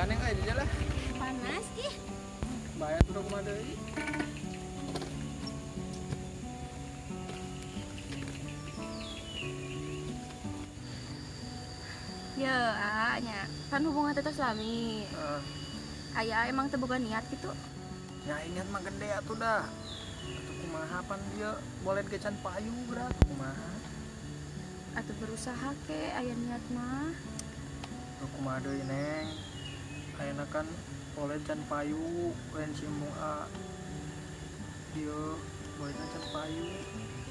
Gandeng aja lah. Panas ih. Bayar tuh kumaha deui. Ya, nya kan hubungan teh tos lami. Aya emang teu boga niat gitu. Ya niat mah gede atuh dah. Atuh kumaha pan ieu boleh ge can payu berat kumaha. Atuh berusaha ke aya niat mah. Atuh kumaha deui Neng. Ayeuna kan boleh can payu, lain si embung A. Ieu boleh can payu.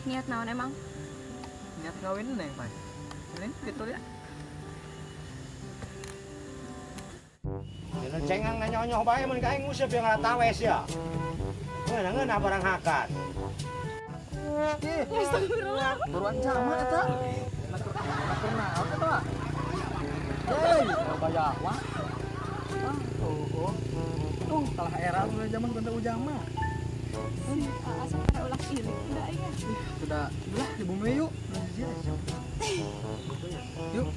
Niat naon emang? Niat ngawin Neng, Pak. Neng gitu ya. Dina cengang nganyoh bae mun ka aing nguseup yang tawes ya. Ngeunah barang hakan. Astagfirullah. Buruan sama eta. Naker naon eta? Hei, bayawak. Oh. Tuh, kalah era mulai zaman bentuk ujang mah. Si asa pada ulah ilik udah aing. Sudah, ulah di bumi yuk. Yuk.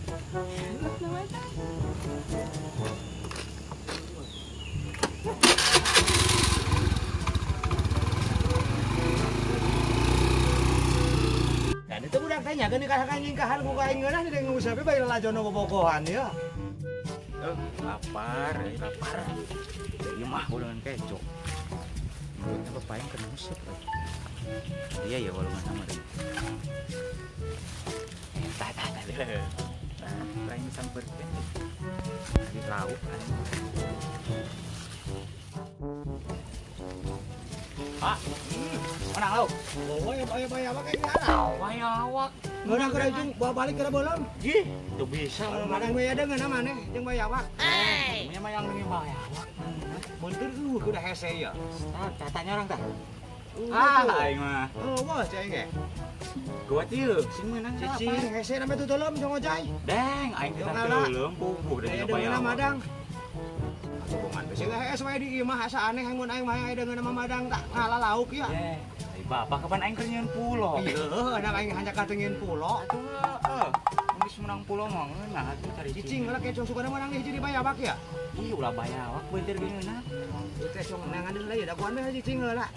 Dan itu budak teh nya geuning kahakan nyingkahan ku aing ngeunah di nguseup bae lalajono bobogohan ya. Lapar, lapar. Ieu mah ulangan keco. Mulutnya bapak yang kena usap. Iya ya walungan sama deh. Tah tah tah. Nah, aing samperkeun. Di lauk aing. Pak, mana lauk? Oh, ya bayawak kayak gimana? Bayawak. Ngeunah keur jeung bawa balik keur beuleum. Ih, teu bisa. Madang we ada ngeunah maneh jeung bayawak. Hei. Nya mah yang deui bayawak. Beunteur eueuh kudu hese ya. Tah, catanya orang tah. Ah, aing mah. Oh, wah cai ge. Gua ieu sing meunang cicing hese name tutulem jeung ojai. Deng, aing teh teuleum puguh da bayawak. Madang. Hubungan bisi hees wae di imah asa aneh mun aing mah aya deungeun mah madang tak ngala lauk ya. Ai bapak kapan aing keur nyieun pulo? Iya, anak aing hanya katengin pulo. Atuh heeh. Mun geus menang pulo mah ngeunah atuh cari cicing heula keco sugana meunang hiji di bayawak ya. Ih, ulah bayawak beunteur ge ngeunah. Teh sok neangan deui ya dagoan we cicing heula.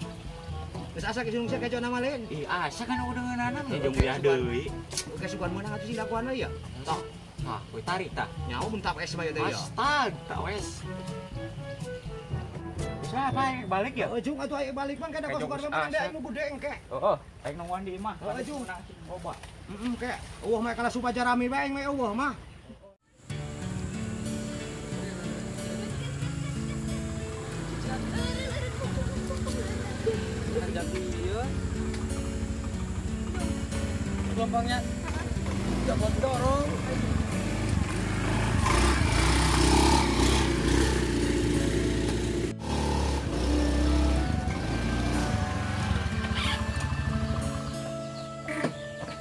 Geus asa geus sung keco nama lain. Ih, asa kan udah ngeunahna mah jeung uyah deui. Oke sugan meunang atuh sing dagoan we ya. Tok. Tah, we tarik tah. Nyawa bentak es bae teh ya. Astag, tak wes. Siapa yang balik ya? Oh, jung atuh aing balik mah kada sugan meunang deui aing nu gede engke. Heeh, aing nungguan di imah. Heeh, jung. Loba. Heeh, ke. Eueuh mah kalah supa jarami bae aing mah eueuh mah. Gelombangnya enggak buat dorong.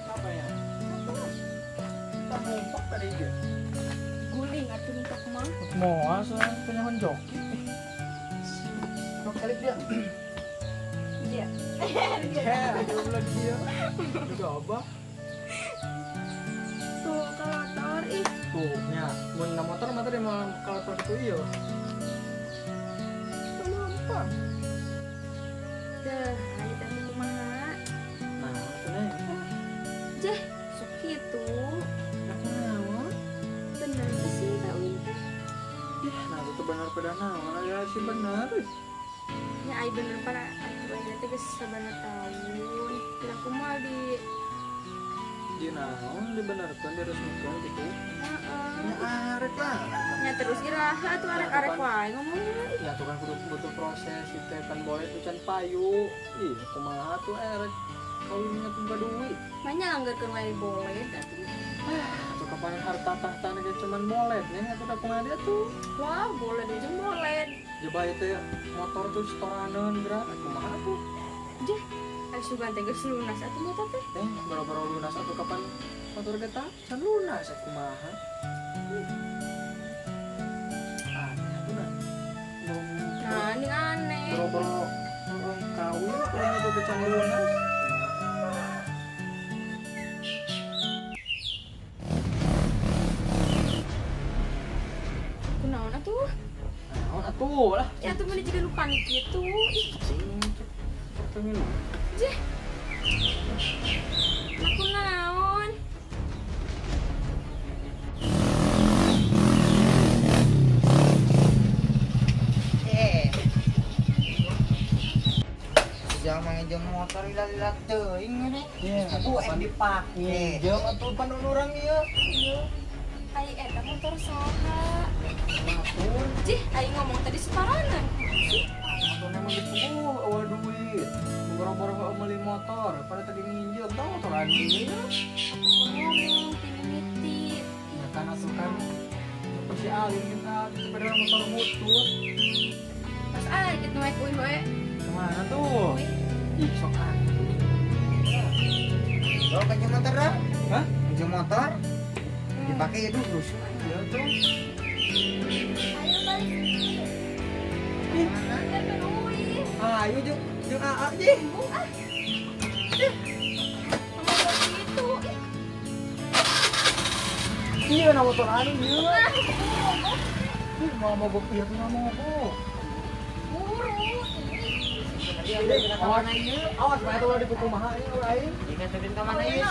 Apa ya? Kita ngumpak tadi dia. Guling atuh numpak mah. Moal soalnya penyaman joki. Kali dia. Iya. Iya, belum dia. Juga apa? Tuh kalotor ih. Tuh, nya, mun na motor mah tadi mah kalotor itu ieu. Kenapa? Teh, ayo teh kumaha? Nah, atuh Jeh, sok kitu. Nah, naon? Bener teh sih kawin teh. Ih, nah itu bener pada naon ya sih bener. Ya ai bener para atuh ayeuna teh geus sabaraha tahun. Kira kumaha di naon dibenarkan diresmikan gitu. Heeh. Ya arek lah. Ya terus iraha atuh arek-arek wae ngomongnya. Ya tuh kan kudu butuh proses itu kan boleh tuh can payu. Ih, kumaha tuh arek kawinnya tuh gak duit. Manya anggarkeun wae boleh atuh. Atuh kapan harta tahta ge cuman boleh nya atuh da kumaha dia tuh. Wah, boleh jeung boleh. Jeba itu motor tuh setoraneun geura kumaha tuh. Jeh, ai sugan teh geus lunas atuh motor teh. Eh, boro-boro lunas atuh kapan motor kita can lunas atuh kumaha. Aneh atuh nah. Nah, ini aneh. Boro-boro kawin kumaha motor can lunas. Kunaon atuh? Atuh lah. Ya atuh meni jiga nu panik kitu. Ih. Jeh. Aku naon? Jangan nginjem motor lila-lila teuing ini. Ku ek dipake. Nginjem atuh pan urang ieu. Ieu. Ai eta motor saha? Motor. Jih, aing ngomong tadi separanan. Motornya mah geus puguh eueuh duit. Boro-boro meuli motor, pada tadi nginjem tau motor anjing ieu. Atuh ngomong ti mimiti. Ya kan atuh kan si Alin kita sepeda motor butut. Pas ah kitu naik uih we. Kemana tuh? Ih, sok ah. Lo pinjam motor dah? Hah? Pinjam motor? Dipakai itu terus. Iya tuh. Ayo balik. Mana? Ayo jeung jeung AA jih. Ah. Sama gitu. Iya, na motor anu ieu. Ih, mau mogok ieu mah mogok. Buru. Awas, awas bae tuh dipukul maha ieu aing. Ingat ka mana ieu?